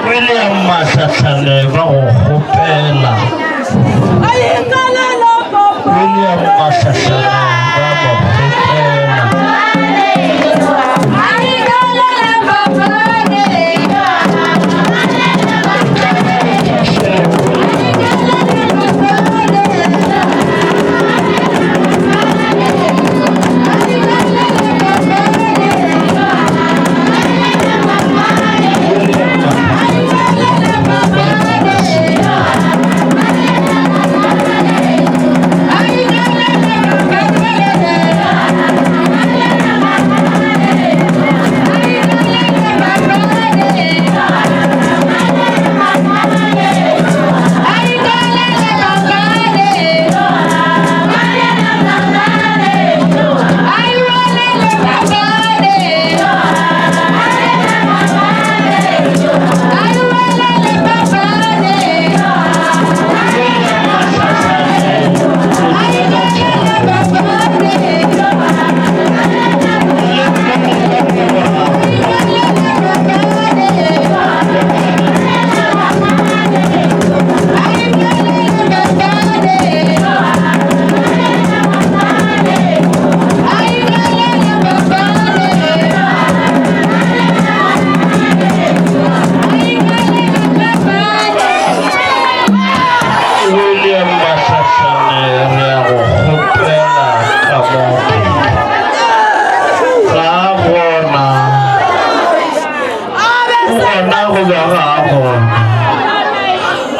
William Mahlahlane ba go kgopela. William Mahlahlane ba mo kgopela. William Mahlahlane re a go kgopela ka mo ga a gona o gona goba ga a gona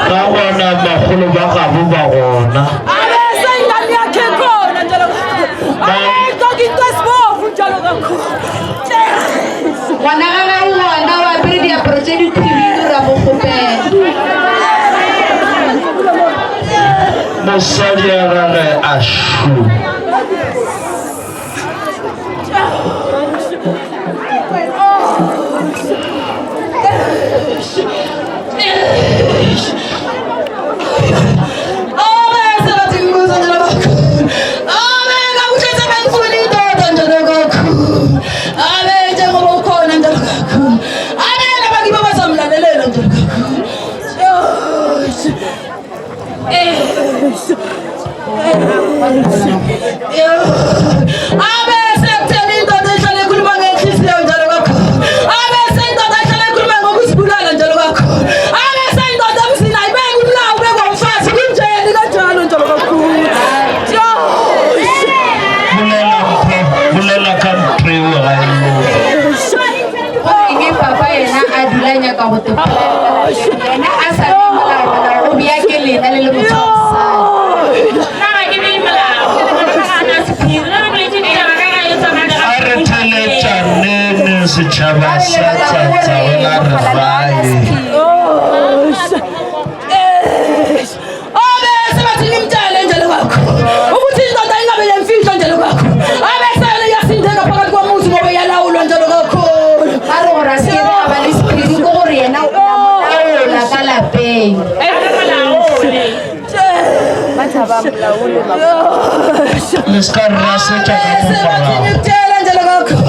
ga gona bagolo ba gabo ba gona Ngwana ga ga ngwana o apere diaparo tše dikhwibidu ra mo kgopela. Mosadi a gage a šo. nyaka go te bolaya ka lapeng. Yena a sa bee molao, molao o bea ke lena le le motho wa mosadi. Nna ga ke bee molao, ngwana ga a na sephiri. Ge re boletše ditaba ka gae tsa A re theletšaneng setšhaba sa Tsatsaola re fae. Abese bathi nimtshele njalo kwakho ukuthi indoda ingabe lemfihlo njalo kwakho abese yona iyasindeka phakathi komuzi ngoba iyalawulwa njalo kakhulu. Ba re gore a se ke a ba le sephiri ke gore yena o a mo laola ka lapeng. Le se ka re rasetša ka mo Abese bathi morago. nimtshele njalo kwakho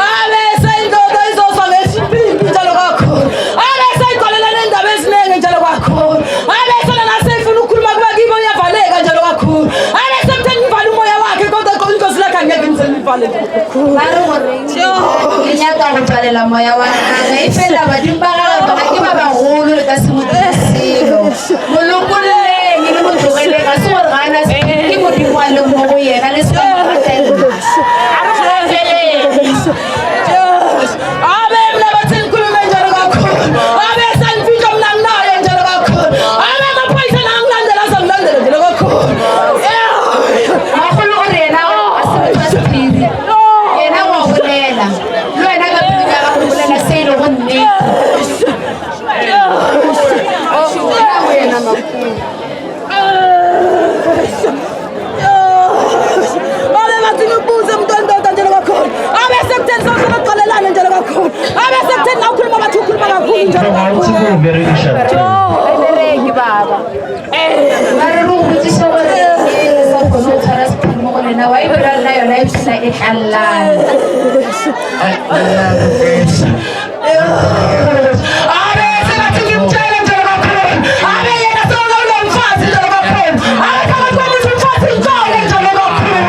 abese indoda izozwa ngesipimpi njalo kwakho abese igqwalela nendaba eziningi njalo kwakho abese nana seyifuna ukukhuluma kuba kibo uyavaleka njalo kakhulu abese kutheni ngivale umoya wakhe kodwa inkosi lakhe angeke ngize ngivale. Ba re goreng le nyaka go tswalela moya wa gagwe e fela badimo ba gagwe bona ke ba bagolo le ka se mo dire selo. Mo lokolleng le mo tlogeleng, ga se gore ga a na sephiri, ke Modimo a leng mo go yena, le se ka mo gatelela. Abe mina bathi ngikhulume njalo kakhulu abe sengifika mina nginayo njalo kakhulu abe amaphoyisa la angilandela azangilandela njalo kakhulu. Makgolo o re yena ga se motho wa sephiri, yena wa bolela le wena ka pelong ya gago o bolela se e lego nnete. Nna go yena makgolo. Abe bathi ngikubuze umuntu wendoda njalo kakhulu abe sekutheni sewuseloxolelana njalo kakhulu abe sekutheni na ukhuluma bathi ukhuluma kakhulu njalo Ga o tsebe kakhulu. go berekiša Bereke baba. Ba re re go botšiše gore ke eng le sa kgone go tshwara sephiri mo go lena, wa e dira nna yona e phela e tlallana. Abe sebathi ngimtshele njalo kakhulu abe yena sewulawula umfazi njalo kakhulu abe phakathi komuzi umfazi inhloko njalo kakhulu.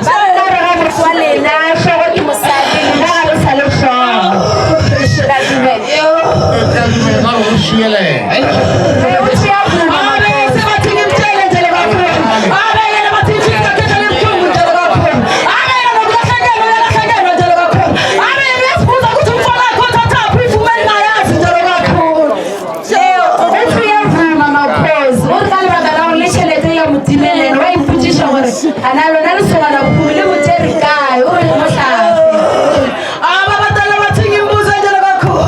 Ba re ka re ga motho wa lena hlogo ke mosadi, lena ga le sa le hlogo. La dumela. Ga go šielege. Re o tšea kudu. Abe sebathi ngimtshele njalo kakhulu abe yena bathi inhliziyo yakhe njalo ibuhlungu njalo kakhulu abe yena nokulahlekelwa uyalahlekelwa njalo kakhulu abe yena uyasibuza ukuthi umfana wakhe uthathaphi imvume engingayazi njalo kakhulu. O tšea vuma makgosi. O re ka lebaka la gore le tšhelete ya mo timelela, wa ipotšiša gore a na lona lesogana bohumi le mo tšere kae, o re le mo hlafe. Aba badala bathi ngimbuze njalo kakhulu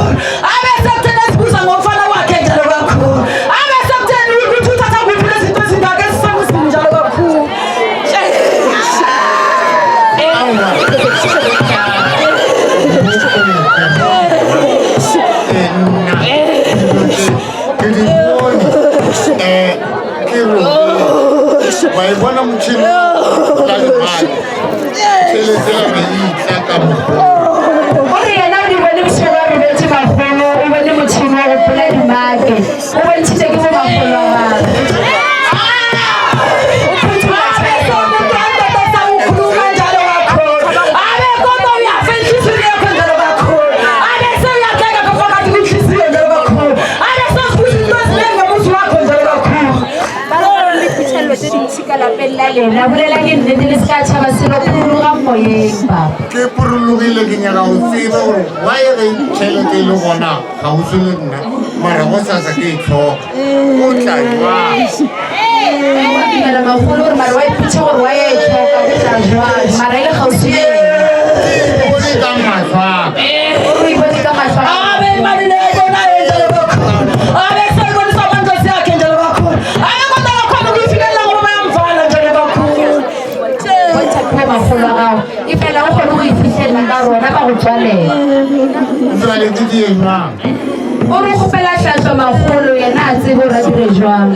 abe sekutheni esibuza ngomfana wakhe njalo kakhulu abe sekutheni ukuthi uthatha kuphi lezi zinto ezingaka ezisemzini njalo kakhulu. Ke di bone ke robetse wa e bona motšhini ka dimadi tšhelete ya be e itla ka mokgwa. O re yena o di bone bošego a robetše makgolo, o bone motšhini wa go pola dimake, o bontšhitše ke bo makgolo a gagwe. O phutholla Abe tšhelete. umuntu wendoda sawukhuluma njalo kakhulu abe kodwa uyafa enhliziyweni yakho njalo kakhulu abe sewuyahleka phakathi kwinhliziyo njalo kakhulu abe sewuzibuza into eziningi ngomuzi wakho njalo kakhulu. Ba re gore le phuthelelo tše dintši ka lapeng la lena, bolela ke nnete le se ka tšhaba selo, phuruluga moyeng baba. Ke purulogile ke nyaka go tseba gore why ge tšhelete e le gona kgauswi le nna mara go sasa ke e tlhoka o tla jwang. Wa dumela makgolo gore mara wa ipotša gore wa ya e tlhoka o tla jwang mara e le kgauswi le yena. Ke bone ka mahlo a ka. O re o ipone ka mahlo a gago. Abe imali leyo ibonayo njalo kakhulu abe seyibonisa amantosi yakhe njalo kakhulu abe kodwa akakhona ukuyifikelela ngoba bayamvala njalo kakhulu. Bontšha ke bo makgolo a gago e fela o kgone go e fihlelela ka rona ba go tswalela. Jwale ke die jwang? O re o kgopela tlhahlo makgolo yena a tsebe gore a dire jwang.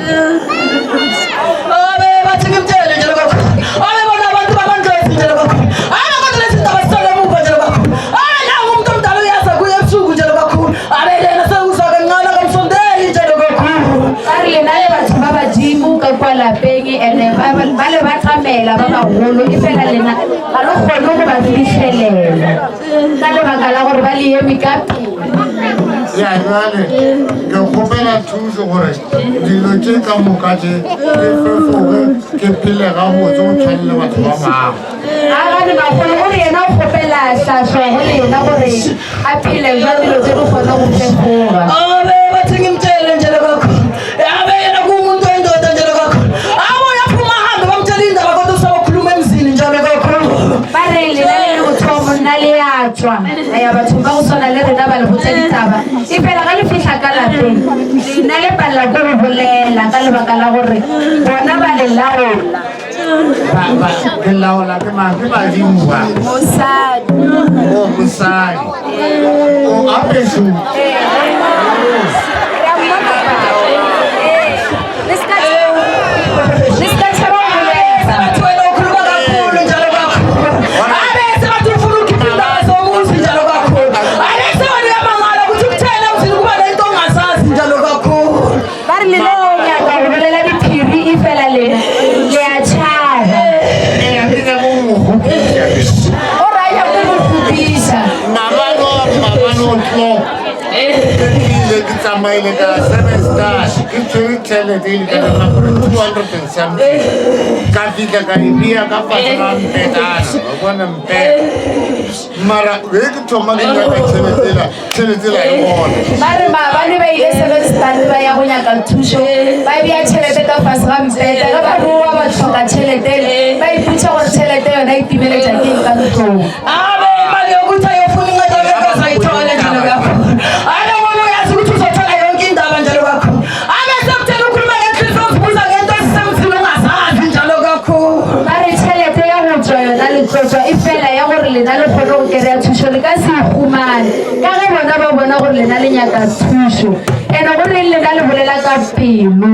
Abe bathi ngimtshele njalo kakhulu abe bona abantu babandlozi njalo kakhulu abe kodwa lezi ndaba ziselemuva njalo kakhulu abe nangu umuntu omdala uyaza kuye ebusuku njalo kakhulu abe yena sewuzwa kancane akamsondeli njalo kakhulu. Ba re lena le batho ba badimo ka kwa lapeng ene ba le ba tsamela ba bagolo e fela lena ga le kgone go ba fihlelela ka lebaka la gore ba le eme ka pele. Ya jwale ke kgopela thušo gore dilo tše ka moka tše ke fefoge ke phele gabotse go tshwane le batho ba bangwe. A gane makgolo gore yena o kgopela hlahlo go lena gore a phele jwang dilo tše di kgone go fefoga. Abe bathi ngimtshele njalo kakhulu. Abe yena kuwumuntu oyindoda njalo kakhulu. Abe uyaphuma ahambe bamtshela indaba kodwa usabakhuluma emzini njalo kakhulu. Ba re lena le le bothomo nna le ya tšwa la ya bathong ba go swana le rena ba le botša ditaba. Efela ga le fihla ka lapeng lena le palela ke go bolela ka lebaka la gore bona ba le laola. Ba, ba, ke laola ke mang? Ke badimo ba. Mosadi. O mosadi. O apeso. Re a mmona papa. Ee. Le se ka le se ka tšhaba go bolela. Bathi wena ukhuluma kakhulu njalo kakhulu. Abe sebathi ufuna ukhipha indaba zomuzi njalo kakhulu. Abe sewena uyamangala ukuthi kutheni emzini kuba nento ongazazi njalo kakhulu. Ba re lena le nyaka go bolela diphiri efela lena le a tšhaba. Ee, ke nyaka go mo kgopiša. O ra nyaka go mo kgopiša. Maabane wa- maabane o tlo. Ke ile ke tsamaile ka seven stars ke tshwere tšhelete e lekaneng ka gore 200 and something ka fitlha ka e bea ka fase ga mpetana wa bona mpeta mara ge ke thoma ke nyaka tšhelete ela tšhelete ela e gona Ba re maabane ba ile seven stars ba ya go nyaka thušo ba bea tšhelete ka fase ga mpeta ge ba boa ba hloka tšhelete ba ipotša gore tšhelete yona e timeletša ke eng ka ntlong. Abe imali yokuthi ayofuna incwadi angeke azayithola njalo kakhulu. Abe ngoba uyazi ukuthi uzothola yonke indaba njalo kakhulu. Abe sekutheni ukhuluma ngenhliziyo uzibuza ngento ezisemzini ungazazi njalo kakhulu. Ba re tšhelete ya go tšwa yona le tlo tšwa e fela ya gore lena le kgone go kry-a thušo le ka se e humane ka ge bona ba bona gore lena le nyaka thušo ene go reng lena le bolela ka pelo.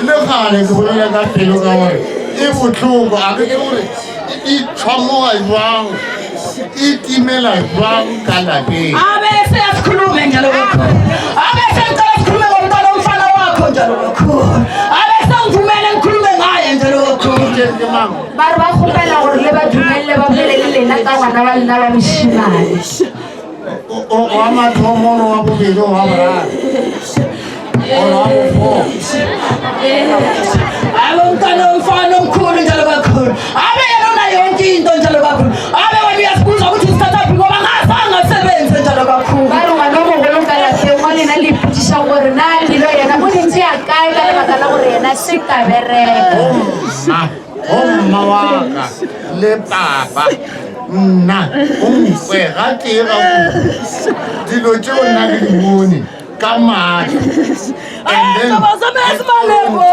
Le gale ke bolela ka pelo ka gore e bohloko a ke ke gore e tšhwamoga jwang e timela jwang ka lapeng. Abe seyasikhulume njalo kakhulu. Abe sengicela sikhulume ngomntwana omfana wakho njalo kakhulu. Abe sengivumele ngikhulume ngaye njalo kakhulu. Ke mang? Ba re ba kgopela gore le ba dumelele ba bolele le lena ka ngwana wa lena wa mošemane. Wa mathomo or wa bobedi or wa boraro or wa bofour. Abe umntwana womfana omkhulu njalo kakhulu. Abe yena unayo yonke into njalo kakhulu. Abe wena uyasibuza ukuthi usithathaphi ngoba ngazange asebenze njalo kakhulu. Ba re ngwana o mogolo ka lapeng wa lena le ipotšiša gore na dilo yena o di tšea kae ka lebaka la gore yena se ka bereka. Bomma, bomma wa ka le papa nna o nkwe gatee ga kudu. Dilo tšeo nna ke di bone ka maatla. And then Thokoza Malebo.